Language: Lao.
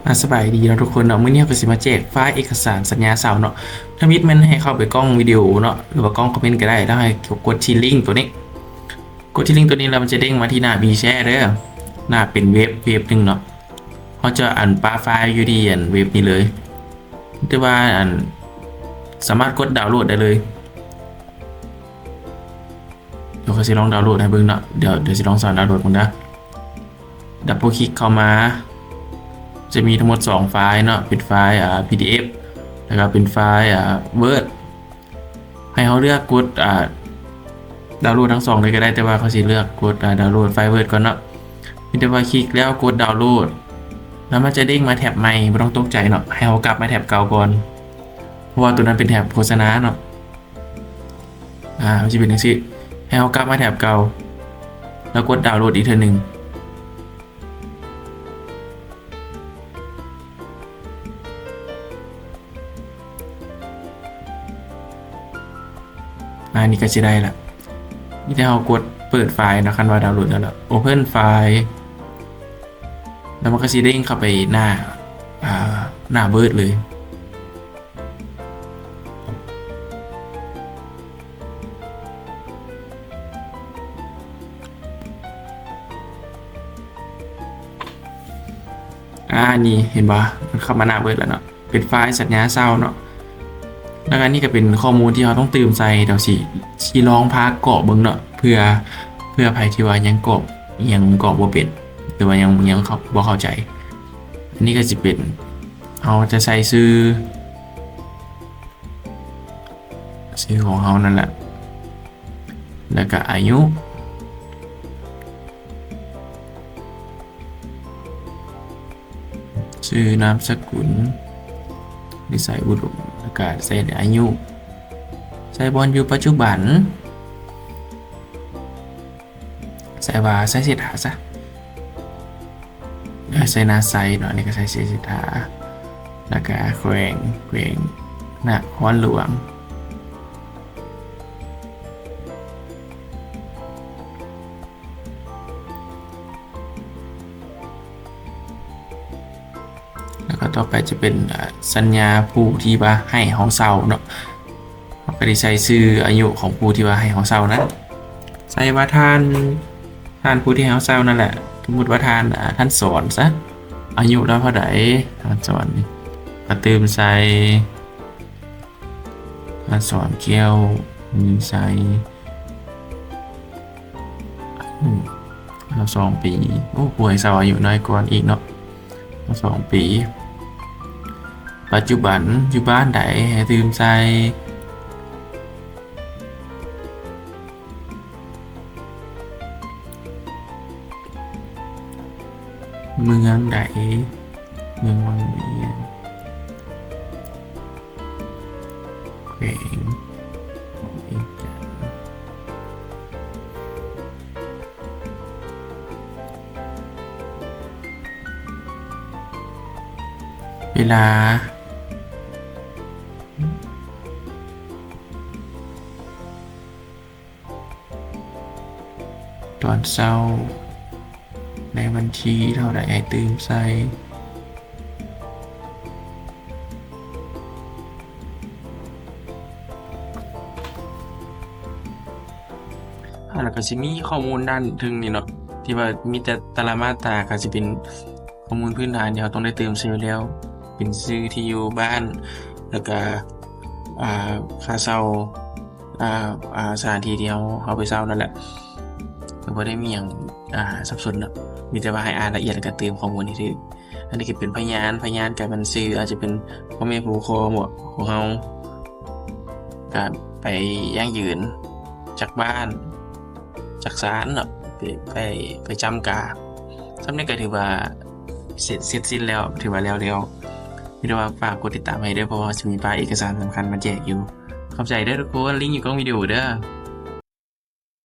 ອາ ສະບາຍດີເນາະທຸກຄົນເນາະ, ມື້ນີ້ເຮົາກໍຊິມາແຈກຟາຍເອກະສານສັນຍາເຊົ່າເນາະ. ທຳອິດແມ່ນໃຫ້ເຂົ້າໄປກ່ອງວິດີໂອເນາະ ຫຼືວ່າກ່ອງຄອມເມັນກໍໄດ້ ແລ້ວໃຫ້ກົດທີ່ລິ້ງໂຕນີ້ ກົດທີ່ລິ້ງໂຕນີ້ແລ້ວມັນຈະເດ້ງມາທີ່ໜ້າ WeChat ເດີ, ໜ້າເປັນເວັບ ເວັບໜຶ່ງເນາະ. ເຮົາຈະ ອັນ ປະຟາຍຢູ່ທີ່ ອັນ ເວັບນີ້ເລີຍ ແຕ່ວ່າ ອັນ ສາມາດກົດດາວໂຫຼດໄດ້ເລີຍ. ດຽວຂ້ອຍຊິລອງດາວໂຫຼດໃຫ້ເບິ່ງເນາະ, ດຽວ ດຽວຊິລອງສອນດາວໂຫຼດເບິ່ງເດີ. ດັບເບິນຄລິກເຂົ້າມາ ຈະມີທັງໝົດສອງຟາຍເນາະ, ເປັນຟາຍ ອາ PDF ແລ້ວກໍເປັນຟາຍ ອາ Word. ໃຫ້ເຮົາເລືອກກົດ ອາ ດາວໂຫຼດທັງສອງເລີຍກໍໄດ້, ແຕ່ວ່າຂ້ອຍຊິເລືອກກົດ ອາ ດາວໂຫຼດໄຟລ໌ Word ກ່ອນເນາະ. ມີແຕ່ວ່າຄລິກແລ້ວກົດດາວໂຫຼດ ແລ້ວມັນຈະເດ້ງມາແທັບໃໝ່, ບໍ່ຕ້ອງຕົກໃຈເນາະ, ໃຫ້ເຮົາກັບມາແທັບເກົ່າກ່ອນ ເພາະວ່າໂຕນັ້ນເປັນແທັບໂຄສະນາເນາະ. ອາ ມັນຈະເປັນຈັ່ງຊີ້, ໃຫ້ເຮົາກັບມາແທັບເກົ່າ ແລ້ວກົດດາວໂຫຼດອີກເທື່ອໜຶ່ງ. ອາ ນີ້ກໍຊິໄດ້ລະ, ມີແຕ່ເຮົາກົດເປີດຟາຍເນາະ, ຄັນວ່າດາວໂຫຼດແລ້ວລະ Open File ແລ້ວມັນກໍຊິເດ້ງເຂົ້າໄປໜ້າ ອາ ໜ້າ Word ເລີຍ. ອາ ນີ້ເຫັນບໍ່? ມັນເຂົ້າມາໜ້າ Word ແລ້ວເນາະ, ເປັນຟາຍສັນຍາເຊົ່າເນາະ. ແລ້ວກໍອັນນີ້ກໍເປັນຂໍ້ມູນທີ່ເຮົາຕ້ອງຕື່ມໃສ່. ດຽວຊິ ຊິລອງພາກກອກເບິ່ງເນາະ, ເພື່ອ ເພື່ອໃຜທີ່ວ່າຍັງກອກ ຍັງກອກບໍ່ເປັນ ຫຼືວ່າຍັງ ຍັງເຂົ້າ ບໍ່ເຂົ້າໃຈ. ອັນນີ້ກໍຊິເປັນ ເຮົາຈະໃສ່ຊື່ ຊື່ຂອງເຮົານັ້ນແຫຼະ ແລ້ວກະອາຍຸ ຊື່ນາມສະກຸນ ນິໄສອຸດົມ ແລ້ວກະໃສ່ອາຍຸ ໃສ່ບ່ອນຢູ່ປັດຈຸບັນ. ໃສ່ວ່າໄຊເສດຖາຊະ ເອີ ໃສ່ນາໄຊເນາະ, ອັນນີ້ກໍໃສ່ໄຊເສດຖາ ແລ້ວກໍແຂວງ ແຂວງນະຄອນຫຼວງ. ແລ້ວກໍຕໍ່ໄປຈະເປັນ ອາ ສັນຍາຜູ້ທີ່ວ່າໃຫ້ເຮົາເຊົ່າເນາະ, ເຮົາກໍໄດ້ໃສ່ຊື່ອາຍຸຂອງຜູ້ທີ່ວ່າໃຫ້ເຮົາເຊົ່ານັ້ນ. ໃສ່ວ່າທ່ານ ທ່ານຜູ້ທີ່ໃຫ້ເຮົາເຊົ່ານັ້ນແຫຼະ, ສົມມຸດວ່າທ່ານ ອາ ທ່ານສອນຊະ, ອາຍຸລາວເທົ່າໃດ? ທ່ານສອນນີ້ ກໍຕື່ມໃສ່ ທ່ານສອນ ແກ້ວມີໄຊ ອາຍຸ ຊາວສອງປີ. ໂອ້ ຜູ້ໃຫ້ເຊົ່າອາຍຸນ້ອຍກວ່າອີກເນາະ, ຊາວສອງປີ. ປັດຈຸບັນຢູ່ບ້ານໃດ? ໃຫ້ຕື່ມໃສ່ ເມືອງໃດ? ເມືອງວັງວຽງ. ແຂວງວຽງຈັນ. ເວລາ ຕອນເຊົ້າ ໃນວັນທີເທົ່າໃດໃຫ້ຕື່ມໃສ່. ແລ້ວກໍຊິມີຂໍ້ມູນດ້ານເທິງນີ້ເນາະ ທີ່ວ່າມີແຕ່ຕາລາງມາດຕາ ກໍຊິເປັນຂໍ້ມູນພື້ນຖານທີ່ເຮົາຕ້ອງໄດ້ຕື່ມໃສ່ຢູ່ແລ້ວ ເປັນຊື່ທີ່ຢູ່ບ້ານ ແລ້ວກໍ ອ່າ ຄ່າເຊົ່າ ອ່າ ອ່າ ສະຖານທີ່ທີ່ເຮົາ ເຮົາໄປເຊົ່ານັ້ນແຫຼະ. ກໍບໍ່ໄດ້ມີຫຍັງ ອ່າ ສັບສົນເນາະ, ມີແຕ່ວ່າໃຫ້ອ່ານລະອຽດ ແລ້ວກໍຕື່ມຂໍ້ມູນໃຫ້ຖືກ. ອັນນີ້ກໍເປັນພະຍານ, ພະຍານກໍແມ່ນຊື່ ອາດຈະເປັນພໍ່ແມ່ຜູ້ປົກຄອງບໍ ຂອງເຮົາ ກໍໄປຢັ້ງຢືນຈາກບ້ານ ຈາກສານເນາະ ໄປ ໄປ ໄປຈ້ຳກາ. ສ່ຳນີ້ກໍຖືວ່າເສັດ ເສັດສິ້ນແລ້ວ, ຖືວ່າແລ້ວໆ. ມີແຕ່ວ່າຝາກກົດຕິດຕາມໃຫ້ເດີ ເພາະວ່າຊິມີປ້າຍເອກະສານສຳຄັນມາແຈກຢູ່. ຂອບໃຈເດີທຸກຄົນ, ລິ້ງຢູ່ກ້ອງວິດີໂອເດີ.